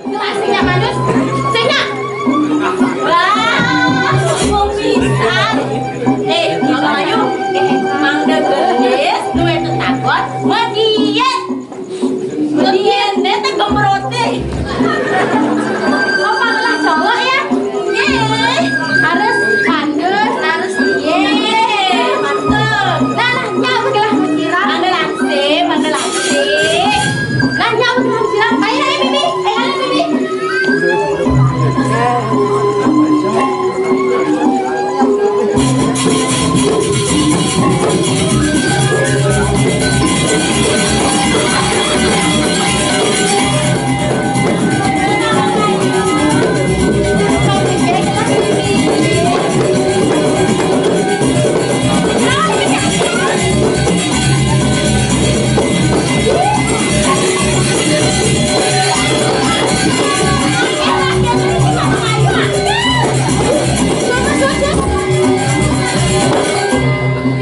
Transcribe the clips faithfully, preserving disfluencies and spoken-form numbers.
Gelas sing nyak manus, sing nyak. Wah, wong pisan. Eh, Bang Ayu, eh, mangda gelis, duwe tetakon, mediet. Mediet, deh, teh gemrote. Oh, malah colok ya? Nggih. Harus pandes, harus piye. Mantep. Nah, nah, nyak gelas mesiran. Mangga langsing, mangga langsing. Nah, nyak gelas mesiran. Ayo, ayo, Bibi. Ayo, ayo, Bibi.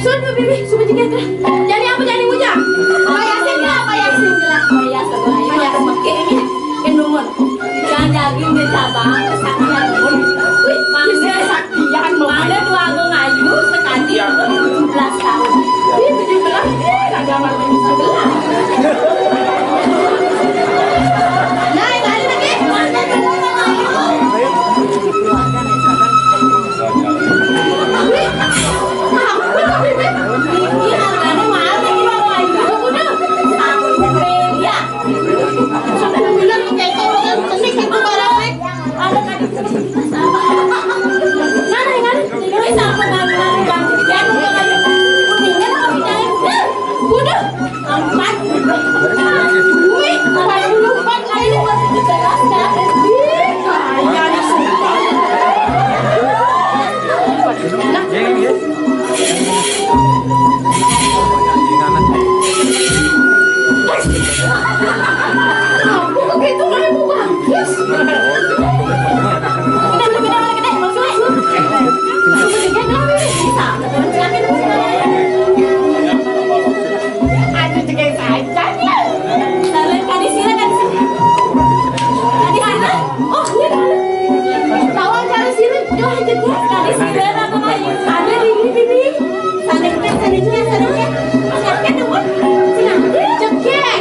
Sudah, Bibi, sudah juga, dah. Jadi apa jadi bujang? Apa ya sih, apa ya sih, apa ya sih, apa ya sih, ini, ini. Jangan daging, dia cabang, kesaktian. Wih, maksudnya kesaktian, Mama. Ada dua agung ayu, sekali tujuh belas tahun. Ih, tujuh belas, eh, agama tujuh belas. Nah, yang lain lagi. Wih, ampun, Bibi. Ini harganya mahal nih, Bang Ayu. Udah. Sampai beda. Sampai bilang kayak tolongan, seni gitu, barang, Bang. Ada tadi. Mana yang ada? Ini sama pengaruh Bang Jan, Bang Ayu. Kuningan apa pindahin? Udah. Empat. Wih, empat puluh empat kali buat tujuh belas, kan? Ih, kaya nih, sumpah. Nah, aku begitu kan aku bagus. Gede, gede, gede, gede, bagus, bagus. Bisa. Aduh, cekek saja dia. Salah, kadi sira, kadi sira. Kadi sira. Oh, iya, kan? Tahu cara sira, dia aja dia. Kadi sira, apa lagi? Ada di ini, Bibi. Sana kita, sana dia, sana dia. Sakit, teman. Sini, cekek.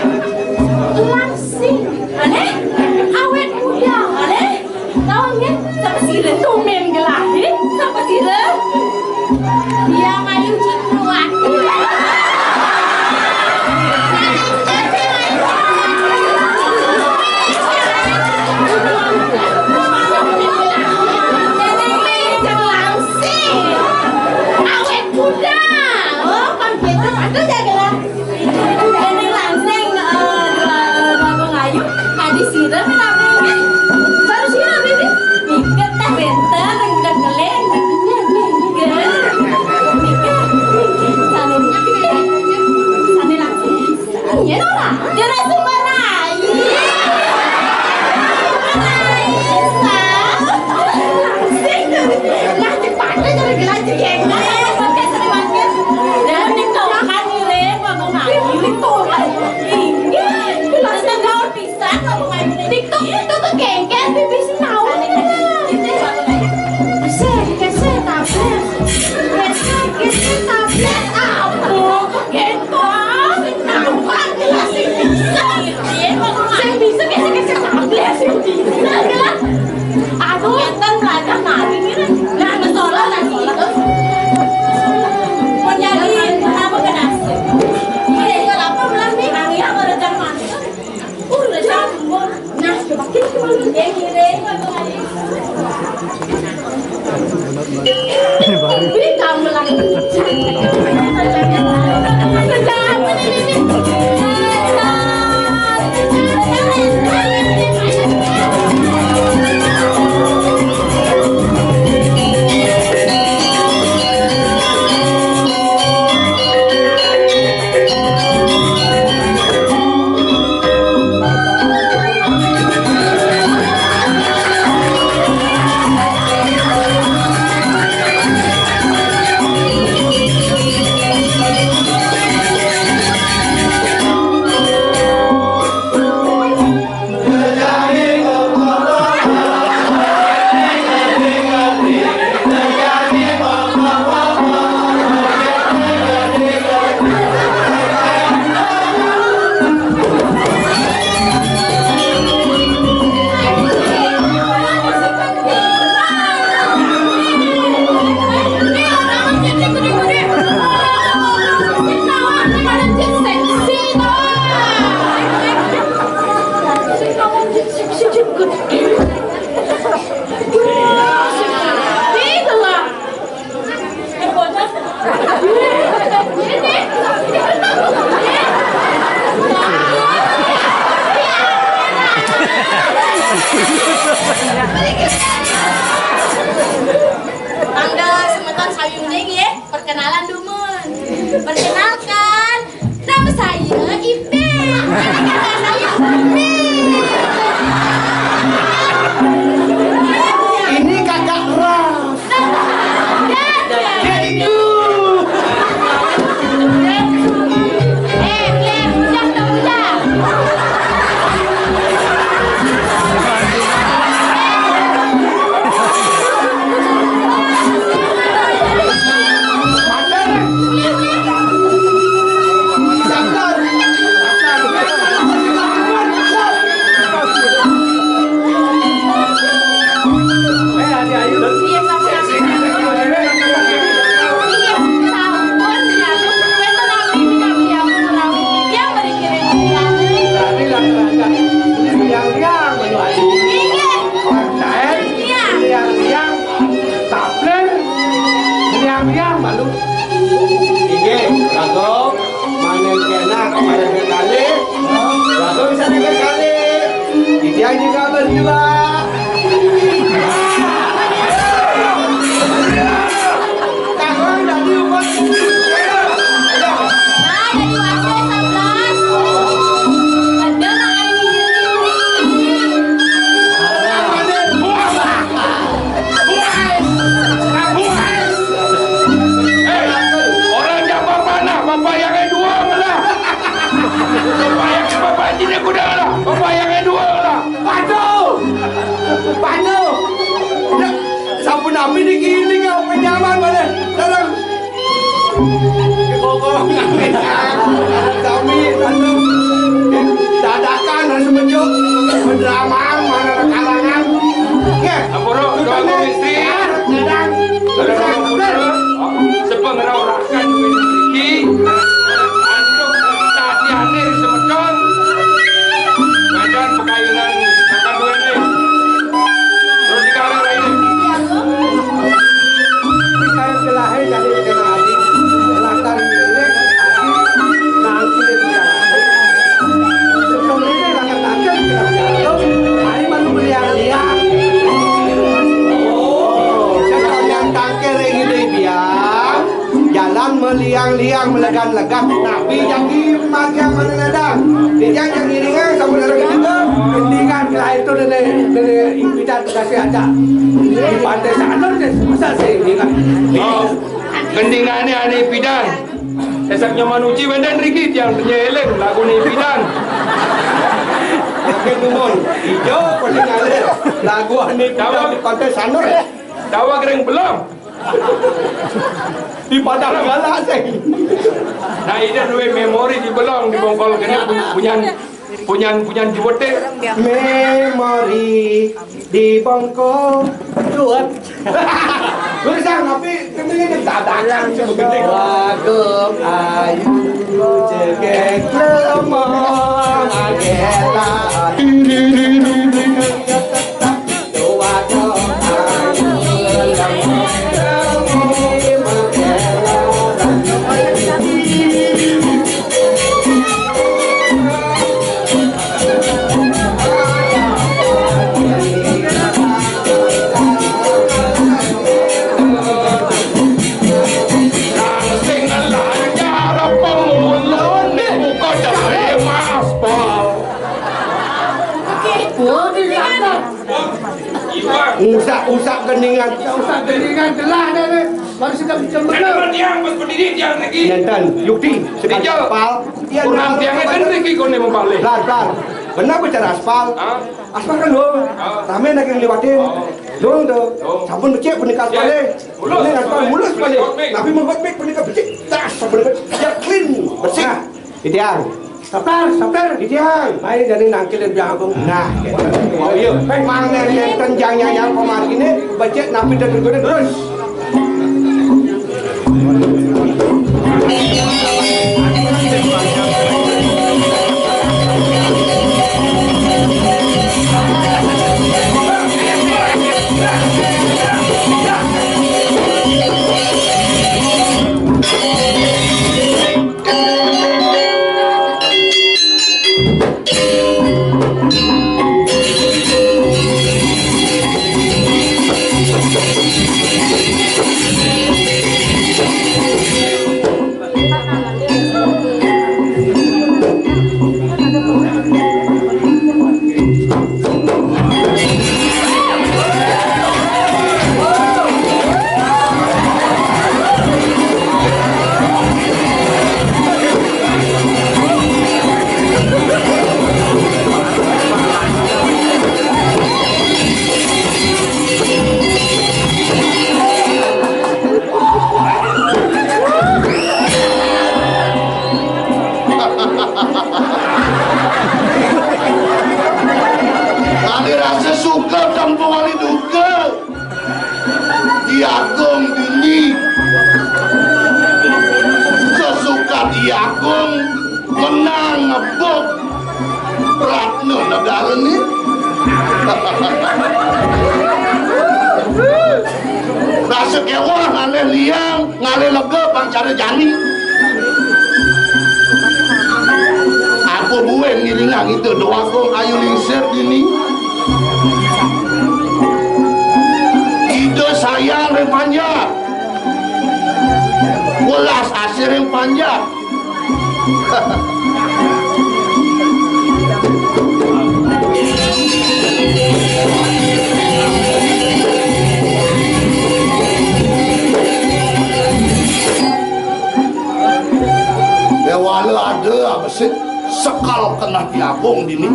Langsing. Aneh. Awet muda. Aneh. Tahu nggih? Sapa sira? Tumen gelahe. Sapa sira? Dia Mayu Cindrawati. Langsing. Awet muda. Oh, kan gitu. Aduh, jaga. Dene langsing, eh, dua, dua Agung Ayu, kadi sira menapa? Baru sira, Bibi? Mingket tah benten, ring udah ngelin. Mingket, mingket. Sane, sane langsing. Iya, ora? Dia langsung marahi. Marahi, Sa. Langsing. Nah, cepatnya gara-gara jengkel. Pakai sering makan. Dan di tokan, Iya, TikTok itu tuh gengkel, Bibi sing tahu. Sik, sik, tablet. Sik, sik, tablet. Apa tuh gengkel? Sing tahu kan jelas sing bisa. Sing bisa, sik, sik, tablet, sing bisa, jelas. Aduh, enten belajar nari ini. Nah, besolah nari itu. Mau jadi apa ke nasi? Iya, iya, apa belah nih? Nari apa rencana mantu? Uh, rencana semua. Nah, coba kita Mangga semeton sayuning nggih, perkenalan dumun. Perkenalkan, nama saya Ipin. Ini kakak saya Ipin. Ini kakak Ras. Dek itu. Eh, Ipin, udah, udah, udah. Liang-liang, tapler, liang-liang, malu. Inggih, Bagong, manen kena, manen kali. Bagong bisa tiga kali. Dia juga berdua. Bagong dari umur. Nah, dari Wasil sebelas. Ada nang ada di sini. Eh, orang jak bapak nah, bapak yang kedua malah. Bapak yang bapak sini kuda lah, bapak yang kedua lah. Padu, padu. Ya, sampun napi niki, niki apa nyaman mana? Dalam. Pokok kami anu dadakan anu semenjuk pendramaan mana kalangan. Nggih. Ampura, doa komisi. Dadang. Sepengeraurakan iki. Antuk tatiane semeton. Medan pekayunan akan duwene. Terus dikala lain. Kaya gelahe dadi kena ati, latar milik ati, nangkil gelahe. Sebenarnya latar ati, kena ati, hari manu meliang-liang. Oh, sekalian tangkil ring ide biang, jalan meliang-liang, melegan-legan, tapi jagi magang mana ledang. Dia jagi ringan, sama ledang juga, mendingan gelahe itu dene, dene impidan kasih aja. Di pantai sana deh, masa sih, ringan. Oh. Gendingane ane pidan. Sesek nyaman uji wenten riki tiang penyeling lagune pidan. Makin dumun. Ijo pada ngalir. Lagu ane pidan di pantai Sanur. Dawa gering belum. Di padang galak sing. Nah, ini duwe memori di belong di bongkol kene pu-, punyan, punyan, punyan juwete. Memori di bongkol juwet. Wis, ah, tapi kemene dadakan sing gede. Waduh, ayu cekek lemah, agela. Usak-usak gendingan. Usak gendingan gelah dah ni. Baru sudah macam mana? Kan tiang pas berdiri tiang lagi. Nenten, yukti, sekali aspal. Iya, kurang tiang kan lagi kau ni mempalih. Pelan, pelan. Benar bicara aspal. Hah? Aspal kan dong. Ah. Rame nak yang lewatin. Oh. Dong tu. Oh. Sampun becik punika aspal. Ya. Mulus. Ini aspal mulus balik. Tapi membuat baik punika becik. Tas, sampun becik. Biar clean, bersih. Nah. Itiang. Sabar, sabar. Itiang. Baik, jadi nangkil dan biang agung. Nah, gitu. Oh, iya. Mang nenten jang nyayang pemargine, becik napi dan tergoda terus. Rasa kéweh ngalih liang, ngalih lega pang cara jani. Aku buin ngiringang Ida Déwa Agung Ayu Lingsir dini. Ida sayang ring panjak. Welas asih ring panjak. Déwala ada apa sih? Sekal keneh Déwa Agung dini.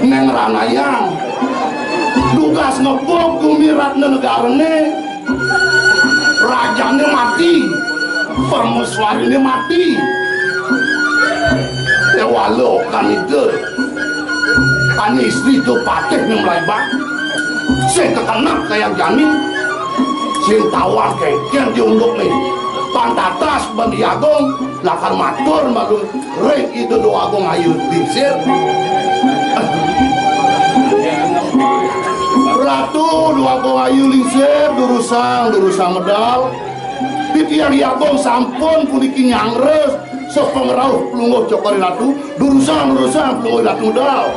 Neng Ranayang. Dugas ngebug gumi Ratna Negarané. Rajané mati. Permaiswariné mati. Déwala kan ida. Ané istri tu patih neng mlaibat. Sing kekenak kayang jani. Sing tawang kéngkén diundukné. Pantatas ban Déwa Agung lakar matur malu ring Ida Déwa Agung Ayu Lingsir. Ratu Déwa Agung Ayu Lingsir, durusang, durusang medal. Titiang Déwa Agung sampun puniki nyangres sapangrauh Plungguh Cokor I Ratu, durusang, durusang Plungguh I Ratu medal.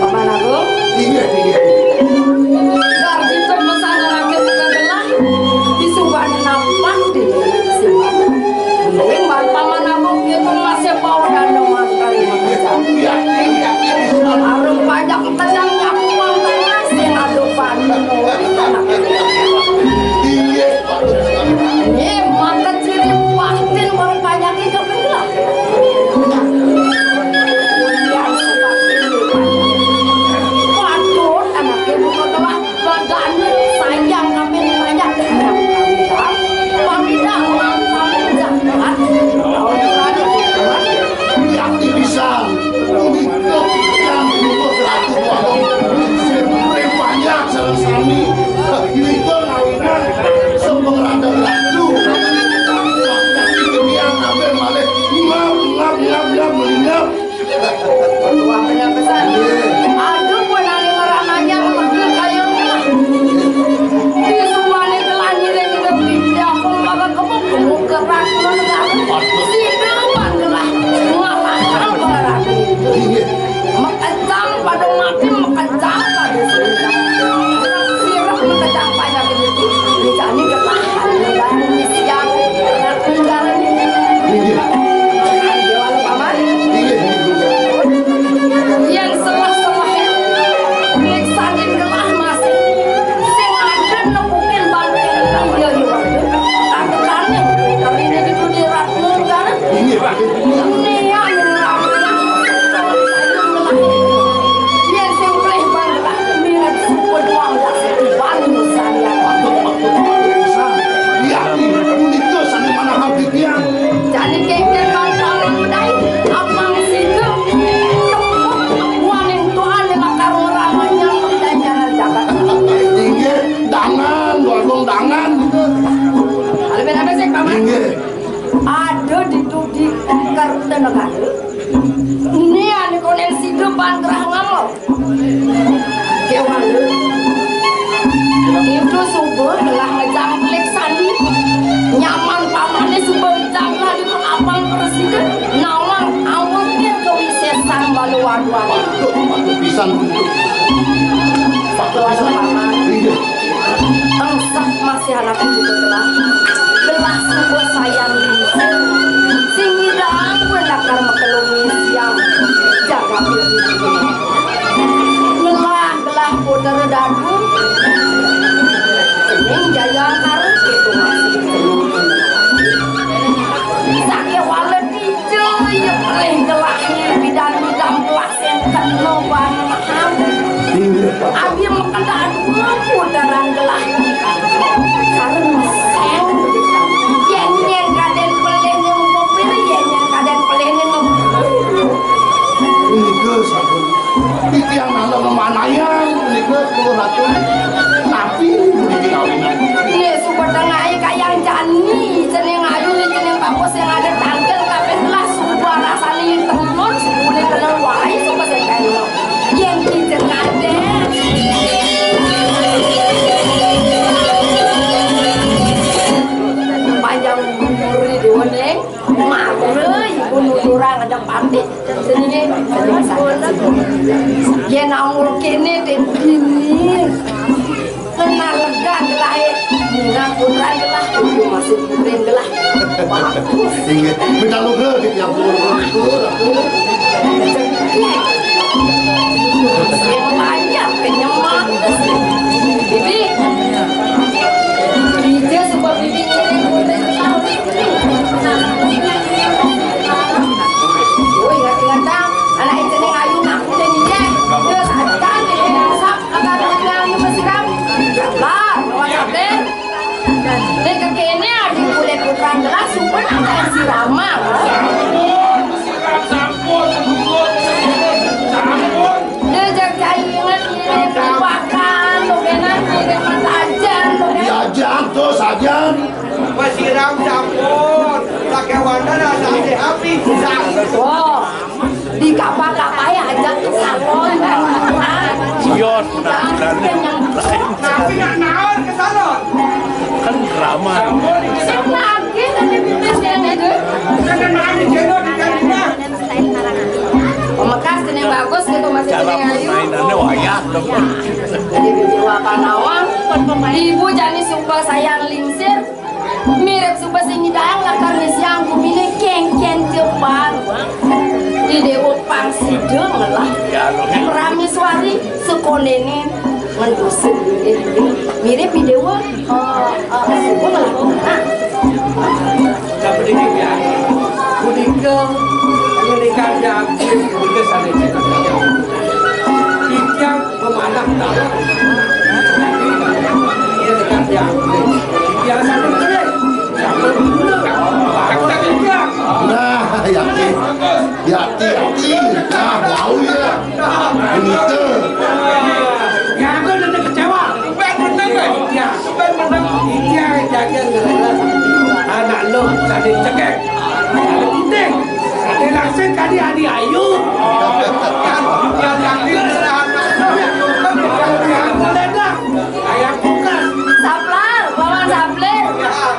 Paman Agung. Inggih, inggih. Gardi pesan rakyat bukan gelah. Disubané napan di sini. Mending ban Paman Agung itu masih bawa dana mantan. Inggih, inggih, inggih. Arum pajak kejang nyapu uang tengah sing adu panu. Inggih, Pak. Inggih, mata ciri batin baru pajak itu. Patut anaké buka telah, badané sayang amin banyak. Pamidah mangsa jahat. Yakti pisan, punika pikiran Ratu Déwa Agung. Sing paling panjang sareng sami. Punika ngawinan sembeng rada ratu. Tapi kemian ambil malih ngap, ngap, ngap, ngap, melingap. Wah, bener pisan. Aduh, pun ane ngerananya, mengke kayang lah. Di semuanya telah ngiring kita pindah, pun bakal kebuk, kebuk keras, pun enggak. Sida pan telah ngalahkan para ratu. Makejang pada mati, makejang pada sirep. Sirep makejang pada begitu. Dijani ketahan, dijani siang, anak tunggal ini. Inggih. Ayo, Paman. Inggih, inggih. Yang selah-selah, nyiksain gelah masih. Sing ada nepukin bangkit, iya, iya. Katakannya, tapi ini di dunia ratu negara. Inggih, Pak. Dunia yang ramai. Yen sing pelih bang, mirip suku doang, dak setuban misalnya. Iya, punika sane manahang titiang. Jani kengken bantang budai, apang sida, tepuk buaning Tuhan lakar ngramanyang jajaran jagat. Inggih, dangan, Déwa Agung, dangan. Alebet apa sih, Paman? Inggih. Ada di Dudi Kertanegara. Ini ane konen sida ban gerah ngamel. Kéwala. Itu suba telah ngejang pelik sani. Nyaman pamane suba ngejang lah itu abang presiden. Nawang awaknya kewisesan balu waduan. Waduh, waduh pisan. Satu ada paman. Iya. Engsek masih anak itu telah. Belah suba sayang. Sing ngidang lakar makelung siang. Jaga diri. Ngelah Abi meken dah dua putaran gelah. Sareng seng. Yén nyén kadén pelihné ngepopir, yén nyén kadén pelihné ngepopir. Punika sampun titiang nanda ngemanayang punika, Ratu. Napi puniki kawinan? Né suba tengai kayang jani, cening ayu, cening bagus sing ada tangkil kabéh lah, suba rasané temen, suba kenal waé, suba sing kaya. Yén kicen kadén. Panjang umur di déwa, Ning. Mara ibu nuturang ada pati. Sini, sini, sini. Yén angul kéné, Ning. Kena lega gelahe. Murah putra gelah. Ibu masih putra gelah. Bagus. Inggih. Minta luga, Dik, ya, Ratu. Rezeki. Sing banyak, kenyang banget. Bibi. Ija suka bibi ngiring putri. Oh, ingat-ingat, Cang. Anak cening ayu, ngaku deh, iya. Terus, Cang, bibi masak, agak bibi ngiring pesiram. Lah, masak deh. Nek kéné adi kulit putra gelas, sumpah nang si Rama. Dia jag cai inget ngirim jebakan, lo kena ngirim mata ajan, lo kena. Diajan to sajan. Pasiram sampun. Pakai warna rasa hati. Wah. Di kapal-kapal aja ke salon. Sios, benar. Tapi nak naon ke salon? Kan drama. Sampun, itu sampun. Lagi tadi bibir dia itu. Jangan naon di channel di kalinya. Pemekas ini bagus gitu, masih cara punya ayu. Permainannya wayah tuh. Jadi video apa nawang? Ibu jani sumpah sayang lingsir. Mirip suba sing nyidang lakar ngisiang gumine kéngkén jepang. Di Déwa pang sida ngelah. Prameswari sekondene ngendusin. Mirip di Déwa, eh, eh, suba ngelah. Nah. Punika, punika ngenikah jati, punika sané cekap. Titiang pemanah tahu. Iya, dekat dia. Biasa betul. Siapa dulu? Kata dia. Nah, yakin. Yati, yati. Nah, bau ya. Begitu. Ya, aku udah kecewa. Bukan bener, Bang. Ya, bukan bener. Iya, jaga ngelela. Anak lo, tadi cekek. Ada putih. Ada langsung tadi adi ayu. Yang, yang tadi sederhana. Yang muda dah. Ayam kulkas. Saplar, lawan saplir.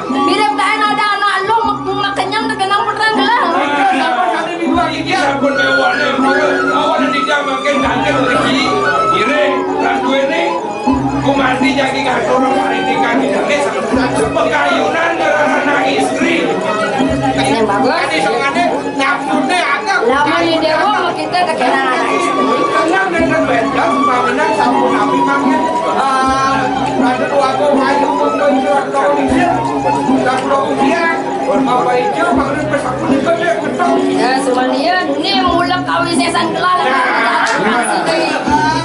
Mirip kayak ada anak lu mek-, makenyang tegenang puteran gelang. Iki sampun mewane, awan tiga makin tangkil lagi. Ngiring, lan duwene. Kumarti jagi ngatur parindikan ini. Pekayunan ngerana istri. Yang bagus. Tadi sangane. Lamun di Déwa sama kita kekenangan. Tenang dengan beda, paminan sampun nabi makin. Eh, ada dua kau kayu, pun kau jual kau di sini. Udah pulau ujian, apa itu, makin pesak pun itu dia betul. Ya, cuman iya, ini mulak kawin sesan kelala. Masih dari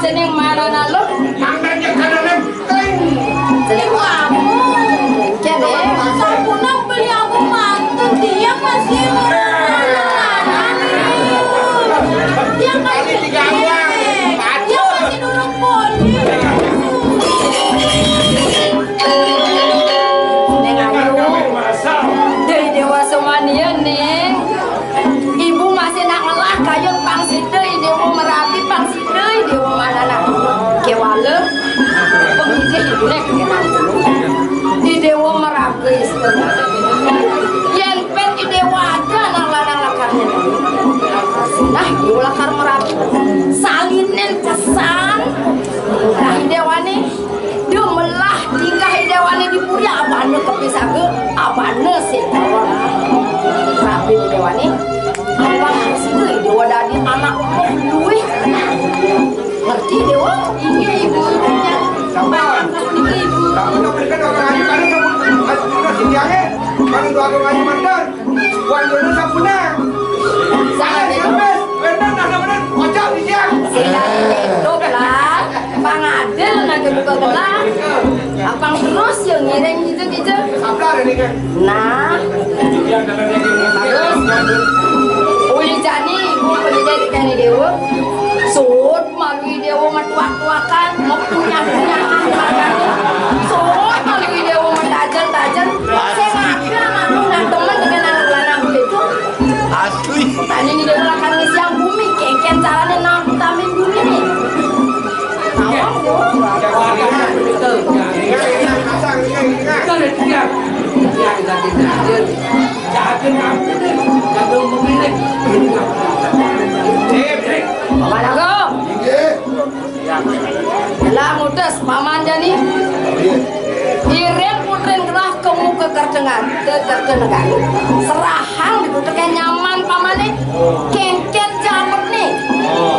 sini mana nalo? Tangannya kanan. Selingkuh aku. Kene. Sampun beli aku mantun, dia masih murah. Dia masih, dia masih dulu poli. Neng Ayu. Dari dewasa mania, Neng. Ibu masih nak ngelah kayun pang sida, i Déwa merabi pang sida, i Déwa manana. Kéwala pengidih ibuné kéné. I Déwa merabi istri. Yén pét i Déwa ada anak lanang lakarnya. Nah, Déwa lakar merabi. Salinen pesan. Nah, i Déwané. Duh, melah tingkah i Déwané di puri, abana kepisaga, abana sing calon. Rabi i Déwané, apa harus itu i Déwa dadi anak luwih. Ngerti, Déwa? Inggih, Ibu. Sampun. Ibu. Sampun, sampun, kan orang ayu, kan, sampun. Sampun, sampun, sampun, sampun. Wan dulu sampun, nah. Salah, Déwa. Bener, nah, bener. Ojo, di siang. Siang, itu, lah. Pang Kebuka gelah, apang terus ya ngiring gitu-gitu. Nah, terus uli jani ibu pendidik kene dewa, sud malui dewa metuak-tuakan, mepunyah-punyahan. Sud malui dewa metajen-tajen, saya ngaku anak lu nggak temen dengan anak lanang gitu. Asli. Tani ini dewa akan ngisi yang bumi, kengken caranya nang vitamin bumi nih. Paman Agung. Lah mutus, paman jani. Iring putrin gelah kemu ke Kertengan, ke Kertenegara. Serahang di kuteke nyaman pamane. Kengken jamet nih.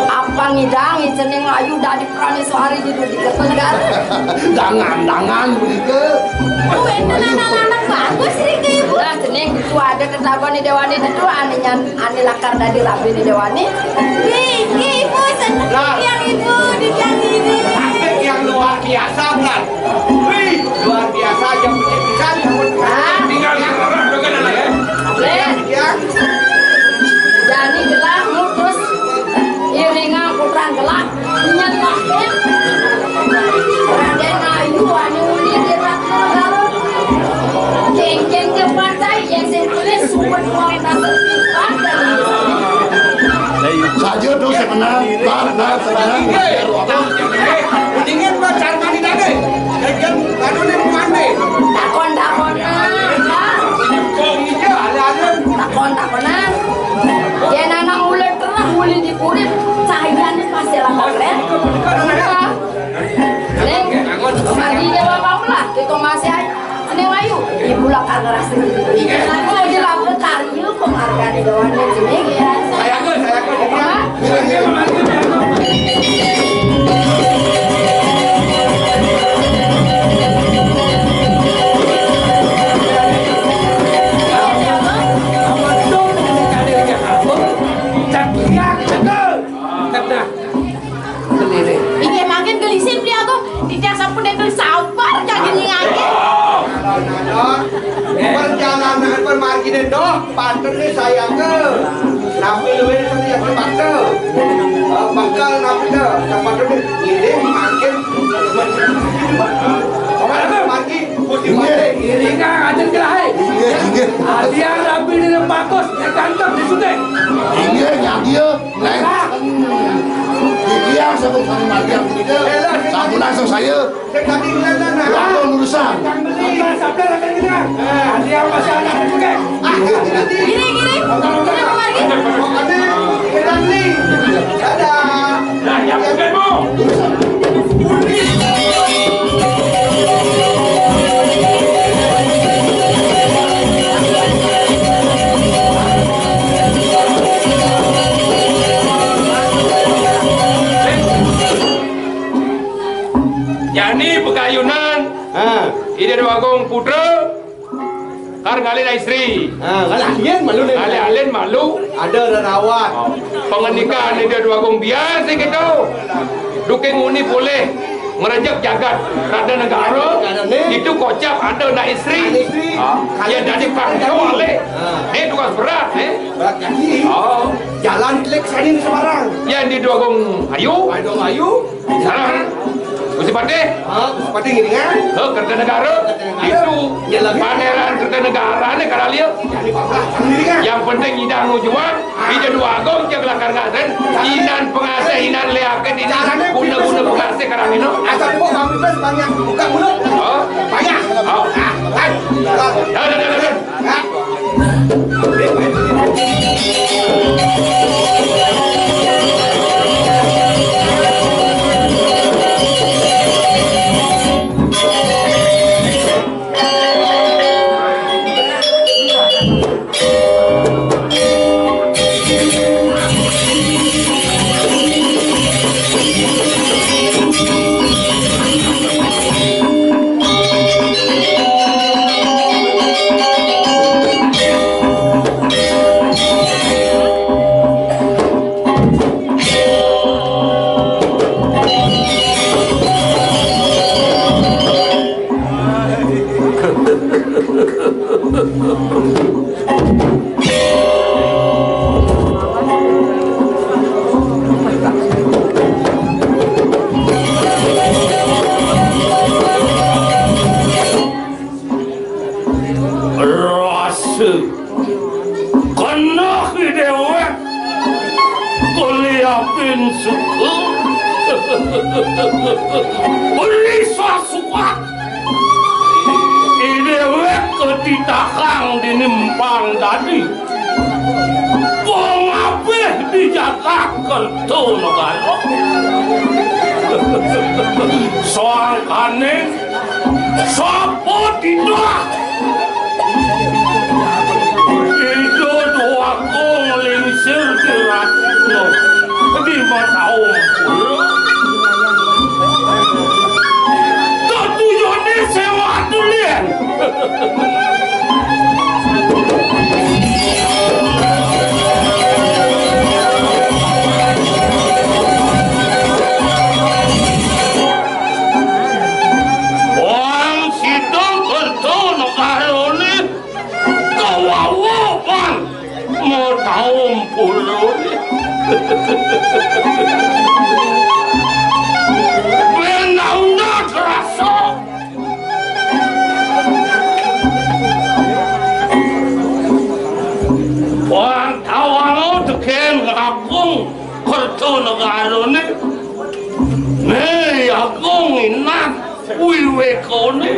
Apa ngidang icening ayu dadi Prani Sohari di, di Kertanegara. Dangan-dangan begitu. Wenten anak-anak bagus nih ke ibu. Nah, cening itu ada ketahuan di dewani itu ane nyan, ane lakar dadi rabi di dewani. Nih, nih ibu seneng. Nah. Yang ibu di yang ini. Cantik yang luar biasa, Bran. Wih, luar biasa yang penting bisa nyambut. Ah. Tinggal yang orang bukan anak ya. Boleh. Ya. Jani gelah mutus iringan putra gelah. Nyen Raden. Raden Ayu anu uli di Ratna Negara. Kengken ke pantai, yen sing tulis suwun wong tak sertifikat dan saja tuh sebenarnya, bar, bar, sebenarnya. Mendingan mah cari mandi dade. Kengken, aduh, nih, mandi. Takon-takonan, Pak. Kok iya, ada-ada. Takon-takonan. Yen anak mulai terang, mulai dikurip, cahayane pasti lah, Pak, ya. Ning, margi dewa pamula, kita masih aja. Ning ayu, ibu lah kagak rasa gitu. Iya. Aku aja lah karya penghargaan dewan ini. Saya aku, saya aku. Apa? Inggih mangkin gelisin beli aku, tidak sampun itu sabar kaki nyingake. Perjalanan permargine doh, panten nih sayang ke. Tapi luwih setiap bakal. Eh, bakal napi dah, dapat dulu. Ini mangkin. Margi, putih mati. Ini kan aja kelahi. Inggih, inggih. Adian rabi di bagus, di kantong, di sungai. Inggih, yang dia. Nah, iki yang sebut sama Mariam gitu. Sampun langsung saya. Sing tadi ngeliat, nah. Waktu lulusan. Yang beli. Sabar, sabar, sabar. Nah, dia masih anak juga. Gini, gini. Gini, Pak Margi. Pokoknya, kita beli. Dadah. Nah, yang bukan mau. Jani pekayunan. Ha. Ida Dwagung Putra. Kar ngalih istri. Ha, ngalih alien malu deh. Ngalih alien malu. Ada rarawat. Oh. Pengendikan Ida Dwagung biasa gitu. Duke nguni polih ngerejek jagat Ratna Negara. Negara ni. Itu kocap ada anak istri. Anak istri. Ha. Kalau jadi jadi pangkal kaki. Alih. Ha. Eh, tugas berat, eh. Berat kaki. Oh. Jalan klik sini sembarang. Ya, di Dwagung Ayu. Dwagung Ayu. Sarang Gusti Patih. Ha, Gusti Patih ngiringan. He, Kertanegara. Kertanegara. Itu. Ya, lagi. Pangeran Kertanegara ni karalia. Jadi bapak ngiringan. Yang penting nyidang nu juang, ha. Ida Dwagung je kelakar ngaten. Ha. Inan pengasih, inan leaken ini. Carane guna-guna pengasih karang ini. Asal ibu bang Pipes banyak buka mulut. Ha? Banyak. Ha? Ha? Hai. Dah, dah, dah, dah, dah. Beli sasuat. Idéwék ketitahang déning Empang Dadi. Pangabih di jagat Kertanegara. Sangkaning sapa titah Ida Déwagung Lingsir di Ratna di Mataung Pura. Tetujoné séwa tulian. Wong sida Kertanegarané kawawa pan Mataung Pura. Bén nauna terasa. Wong tawang tekén ngagung Kertanegarané. Né agung inah wiwékané.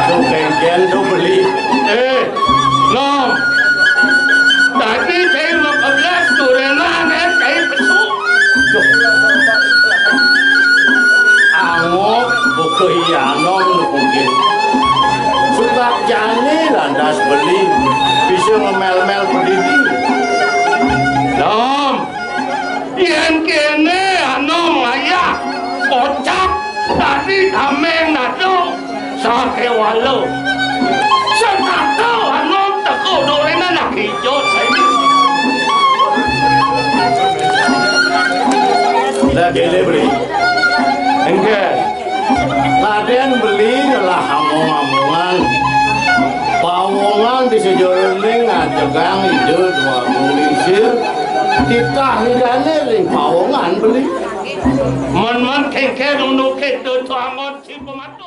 Tuh kéngkén, tuh beli. Eh, Nom. Tadi saya mau ke belas, tuh Renan, eh, saya besuk. Duh. Angok, buka iya Nom mungkin. Sukat jani lantas beli, bisa ngemel-mel pedidi. Nom, yén kéné Anom ngayah, kocap, tadi tameng nado, sakéwala. Setata Anom teka dorénan nak ijo, saiki. Lah, kéné, Beli. Enggak. Radén beli ngelah among-amongan. Pawongan di sejeroné ngajegang Ida Déwagung Lingsir. Titah Idané ring pawongan beli. Men-men kéngkén unu kéto tuangon si pematu.